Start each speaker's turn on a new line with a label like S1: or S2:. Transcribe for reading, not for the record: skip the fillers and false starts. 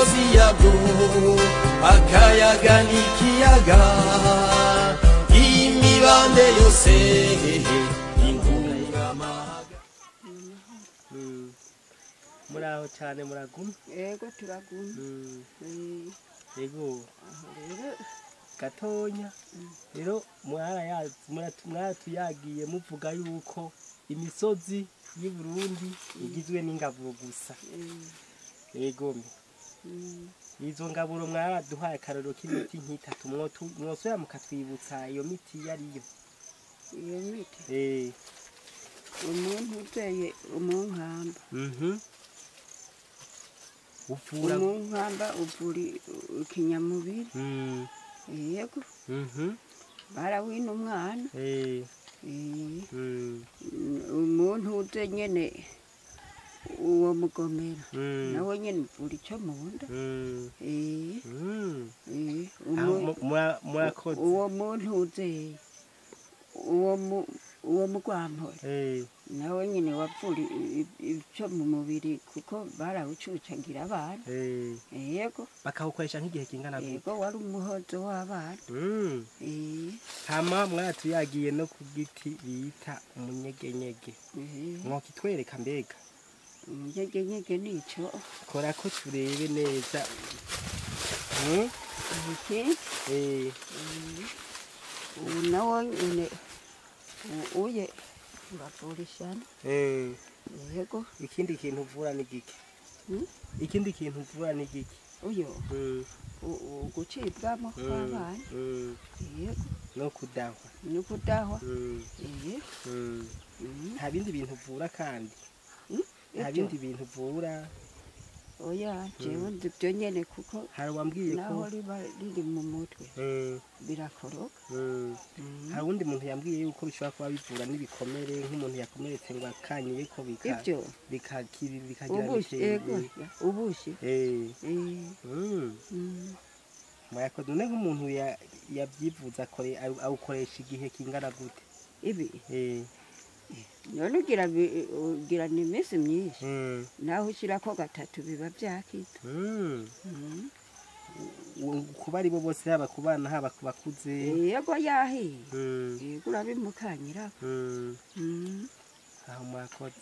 S1: Imisozi yabwo, akayaga n'ikiyaga, imibande yose inkungamahanga.
S2: Muraho cyane, muraguma?
S3: Yego, turaguma.
S2: Yego.
S3: Aho rero.
S2: Gatonya rero, mwaratuyagiye muvuga yuko imisozi y'i Burundi igizwe n'ingaburo gusa. Yego, izo ngaburo mwaraduhaye akarorero k'imiti nk'itatu. Mwosubira mukatwibutsa iyo miti iyo ariyo?
S3: Iyo miti, umuntu uteye umunkamba.
S2: Uvura?
S3: Umunkamba uvura ikinyamubiri. Yego. Barawina umwana. Umuntu uze nyene uwo mugomera, nawe nyene uvura ico mu nda.
S2: Aho murakoze.
S3: Uwo muntu uze uwo mugwampore, nawe nyene wavura ico mu mubiri, kuko barawucucagira abana. Yego.
S2: Bakawukoresha nk'igihe kingana gute?
S3: Yego, wari umuhozo w'abana.
S2: Hama mwatuyagiye no ku giti bita umunyegenyege. Mwokitwereka mbega?
S3: Umunyegenyege nico.
S2: Kora ko turebe neza.
S3: Iki? Ubu nawo nyene uye uravura ishano. Yego.
S2: Ikindi kintu uvura ni giki? Ikindi kintu uvura ni giki?
S3: Uyo ugucibwamo kw'abana. Yego.
S2: No kudahwa?
S3: No kudahwa.
S2: Nta bindi bintu uvura kandi? Nta
S3: Ibyo?
S2: bindi bintu uvura?
S3: Oya, jewe nzi ibyo nyene, kuko
S2: Hari uwambwiye ko
S3: naho riba riri mu mutwe birakoroka.
S2: Hari uwundi muntu yambwiye yuko bishobora kuba bivura n'ibikomere, nk'umuntu yakomeretse ngo akanyiye ko bika
S3: Ibyo
S2: bikagira
S3: ubushi, yego, ubushi.
S2: Murakoze. None nk'umuntu yabyivuza awukoresha igihe kingana gute?
S3: Ibi none ugira ni iminsi myinshi, naho ushyirako gatatu biba byakize.
S2: Kuba ari bo bose, haba ku bana, haba ku bakuze?
S3: Yego, yahiye. Yego, urabimukanyirako.
S2: Aho murakoze.